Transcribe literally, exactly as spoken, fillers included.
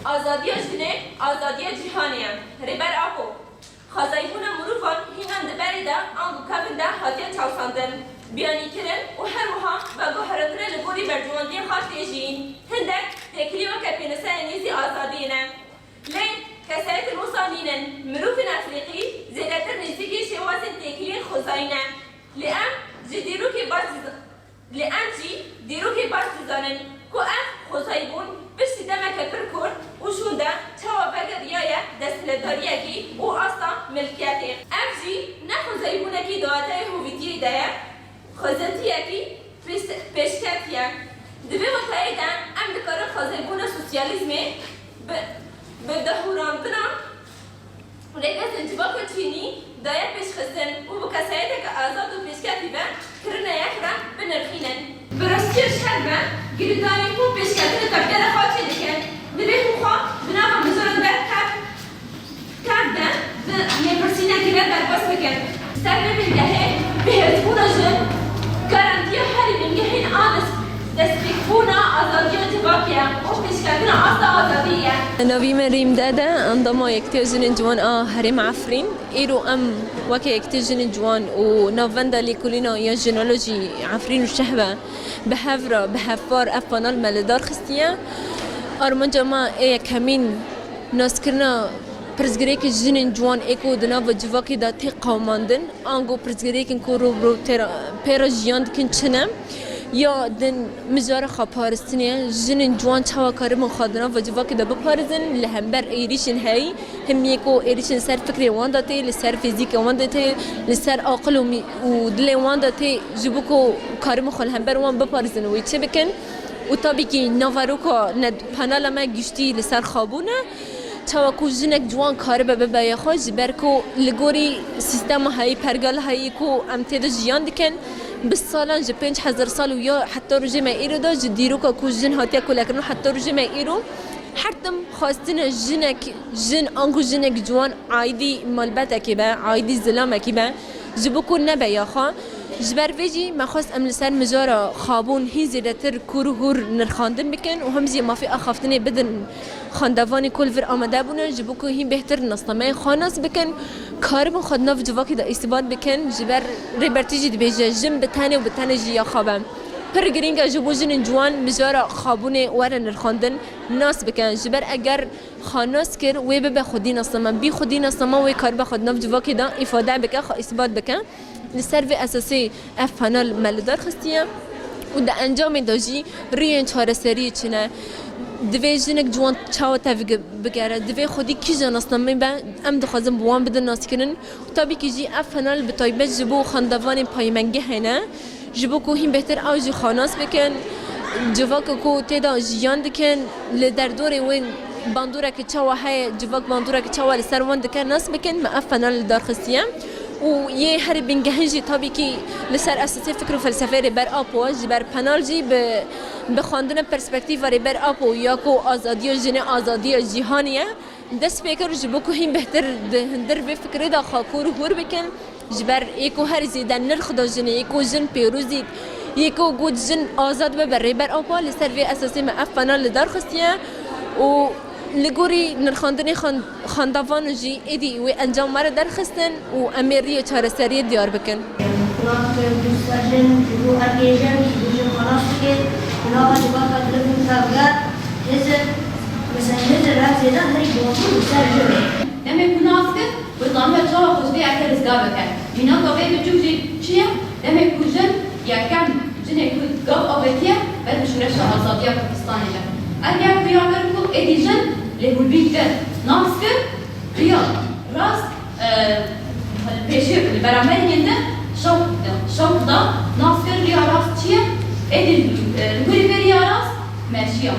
Azadiya jinê, azadiya cîhanê ye. Rêber Apo, xwezayîbûna mirovan hînan di berê de ango kevin de hatiye çawsandin, biyanîkirin û her wiha veguherandine li gorî berjewendiyên xwe tê jî. Hindek têkilî weke pênûseyên nêzî azadiyê ne. Lê kesayetên wisa nînin. Mirovên Efrîqî zêdetir nêzîkî şêwazên têkiliyên xwezayî ne. Lê em ji dîrokê baş diz-, lê em jî dîrokê baş dizanin ku ev xwezayîbûn piştî demeke pir kurt û şûnde çawa vegeriyaye desthilatdariyekî û asta milkiyetê. Ev jî ne xwezayîbûnekî di wateyê hovîtiyê de ye, xwezayîbûnekî pêş-, pêşketî ye. Di vê wateyê de em dikarin xwezayîbûna sosyalîzmê bi, bi dahûrandina rêbezên civaka çînî daye pêşxistin û bi kesayeteke azad û pêşketî ve kirine yek re binirxînin. Bi rastî jî her be girêdayî ku pêşketinê tevgera xwe çêdikin, divê hûn xwe bi nava mijaran derkev, tev de bi lêpirsînekî ve derbas bikin. Ser vê bingehê bihêzbûna jin garantiya herî bingehîn a dest-, destpêkbûna azadiya civakê ye û pêşketina asta azadiyê ye. Navî me Rîm Dede, endama Yekîtiya Jinên Ciwan a Herêma Efrîn. Îro em weke Yekîtiya Jinên Ciwan û Navenda Lêkolîna ya Jinolojî Efrîn û Şehbe bi hev re, bi hevpar ev panel me li dar xistiye. Armanca me ê yekemîn naskirina pirsgirêkên jinên ciwan ê ku di nava civakê de tê qewimandin, ango pirsgirêkên ku rû bi rû tê re, pê re jiyan dikin çi ne? Ya din mijara xweparistinê, jinên ciwan çawa karibin xwe di nava civakê de biparêzin, li hember êrîşên heyî, him yê ku êrîşên ser fikrê wan de tê, li ser fîzîkê wan de tê, li ser aqil û mî-, û dilê wan de tê, ji bo ku karibin xwe li hember wan biparêzin û wê çi bikin. Û tabî kî naveroka ne-, panela me giştî li ser xwebûn e. Çawa ku jinek ciwan karibe bibe ya xwe, ji ber ku li gorî sîstema heyî, pergala heyî ku em tê de jiyan dikin, bi salan, ji pênc hezar sal û ya heta rojê me îro de ji dîroka ku jin hatiye kolekirin heta rojê me îro, her tim xwestine jinek, jin anku jinek ciwan aîdî malbetekê be, aîdî zilamekî be, ji bo ku nebe ya xwe. Ji ber vê jî me xwest em li ser mijara xwebûn hîn zêdetir kûr û hûr nirxandin bikin û him jî mafê axaftinê bidin xwendevanê ku li vir amade bûne, ji bo ku hîn bêhtir nasnameyên xwe nas bikin, karibin xwe di nav civakê de îsbat bikin. Ji ber Rêbertî jî dibêje, jin bi tenê û bi tenê jî ya xwe be. Pir girîng e ji bo jinên ciwan mijara xwebûnê were nirxandin, nas bikin. Ji ber eger xwe nas kir, wê bibe xwedî nasname. Bî xwedî nasname wê karibe xwe di nav civakê de îfade bike, xwe îsbat bike. Li ser vê esasê ev panel me li dar xistiye û di encamê de jî riyên çareseriyê çi ne? Divê jinek ciwan çawa tevgere? Divê xwedî kîja nasnameyê be? Em dixwazin bi wan bidin naskirin. Û tabî kî jî ev panel bi taybet ji bo xwendevanên payîmengehê ne. Ji bo ku hîn bêhtir ew jî xwe nas bikin, civaka ku tê de jiyan dikin, li derdorê wê bandoreke çawa heye, civak bandoreke çawa li ser wan dike nas bikin, me ev panel li dar xistiye. Û yê herî bingehîn jî tabî kî li ser esasê fikr û felsefeyê Rêber Apo, ji ber panel jî bi, bi xwendina perspektîfa Rêber Apo ya ku azadiya jinê, azadiya cîhanê ye, dest pê kir ji bo ku hîn bêhtir di hundir vê fikrê de xwe kûr û hûr bikin, ji ber yê ku herî zêde nirx da jinê, yê ku jin pêrozî, yê ku got jin azad bibe, Rêber Apo li ser vê esasê me ev panel li dar xistiye û li gorî nirxandinê xan-, xwendevan jî êdî wê encam were derxistin û em ê riyê çareseriyê diyar bikin. Xelas kir, dûsta jin, ji bo erkê jin, ji bo jin xelas dike, di nava civaka dilivin tevger, hizir, mesela hizir ev zêde herî bombû li ser jin e. Demê ku nas kir, wê zanibe çawa xwe ji vê yekê rizgar bike. Mînaka vê biçûk jî çi ye? Demê ku jin, yekem jinê ku gav avêtiye, ber bi şoreşa azadiya Kurdistanê de. Ev yek xuya kir ku êdî jin lê hûrbîn kir. Nas kir, riya rast, e, pêşî li beramberî yên de şewq da. Şewq da, nas kir riya rast çi ye? Êdî, e, li gorî vê riya rast meşiya.